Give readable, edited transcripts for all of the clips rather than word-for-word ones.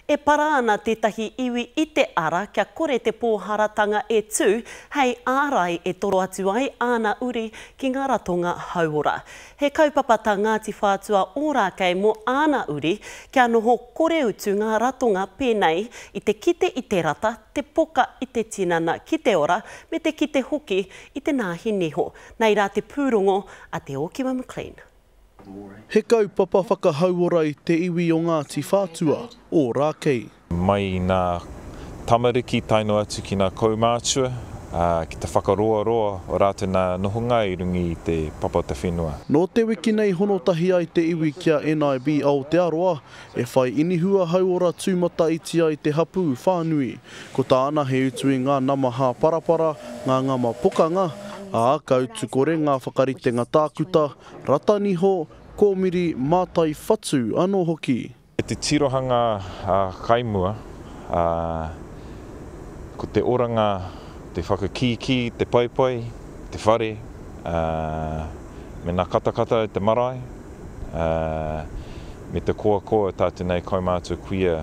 E para ana tētahi iwi i te ara kia kore te pōharatanga e tū hei ārai e toro atu ai āna uri ki ngā ratonga hauora. He kaupapa tā Ngāti Whātua Ōrākei mō āna uri kia noho kore utu ngā ratonga pēnei i te kite i te rata, te poka i te tinana ki te ora me te kite hoki i te nāhi niho. Nei rā te pūrongo a Te Ōkiwa McLean. He kaupapa whakahauora i te iwi o Ngāti Whātua, Ōrākei. Mai i ngā tamariki tae noa atu ki ngā kaumātua, ki te whakaroaroa o rātou nā nohonga i runga i te papa o te whenua. Nō te wiki nei hono tahi ai te iwi ki a NIB Aotearoa, e whai inihua hauora tūmataiti ai te hapū whānui. Ko tāna he utu i ngā nama hāparapara, ngā ngama pokanga, ā, ka utu kore ngā whakaritenga tākuta, rata niho, kōmiri, mātai whatu anō hoki. I te tirohanga kai mua, ko te oranga, te whakakīkī, te paipai, te whare, me ngā katakata i te marae, me te koakoa o tātou nei kaumātua kuia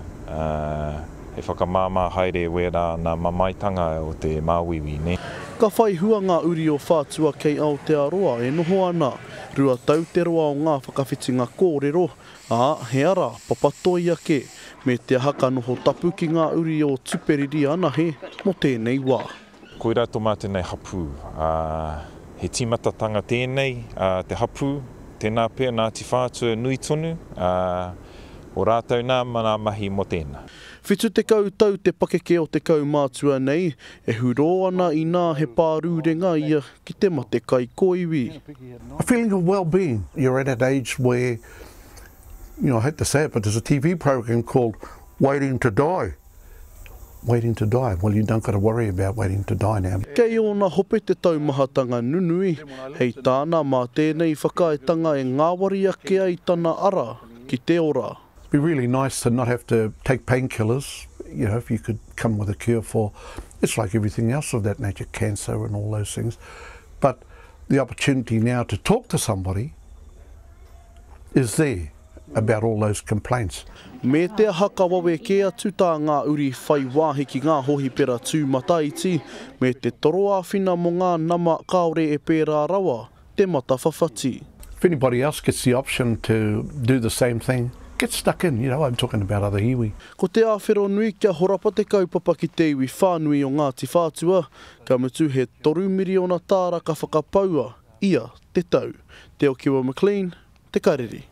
hei whakamāmā haere wērā nā mamaetanga o te māuiui, nē. Ka whai hua ngā uri o Whātua kei Aotearoa e noho ana. 2 tau te roa o ngā whakawhitinga kōrero, ā, he ara papatoi ake, me te aha ka noho tapu ki ngā uri o Tuperiri anahe mō tēnei wā. Koirā tō mātou nei hapū, ā, he tīmatatanga tēnei, ā, te hapū, tēnā pea Ngāti Whātua nui tonu, ā, o rātou nā ngā mahi mō tēnā. 70 tau te pakeke o te kaumātua nei, e hurō ana inā he pārūrenga ia ki te mate kaikōiwi. A feeling of well-being, you're at an age where, you know, I hate to say it, but there's a TV program called Waiting to Die. Waiting to die, well you don't got to worry about waiting to die now. Kei ōna hope te taumahatanga nunui, hei tāna mā tēnei whakaaetanga e ngāwari ake ai tana ara ki te ora. It'd be really nice to not have to take painkillers, you know, if you could come with a cure for, it's like everything else of that nature, cancer and all those things, but the opportunity now to talk to somebody is there about all those complaints. Me te aha ka wawe kē atu tā ngā uri whai wāhi ki ngā hōhipera tūmataiti, me te toro āwhina mō ngā nama kāore e pērā rawa te matawhawhati. If anybody else gets the option to do the same thing, get stuck in, you know, I'm talking about other iwi. Ko te āwhero nui kia horapa te kaupapa ki te iwi whānui o Ngāti Whātua, ka mutu he 3 miriona tāra ka whakapaua ia te tau. Te Okiwa McLean, Te Karere.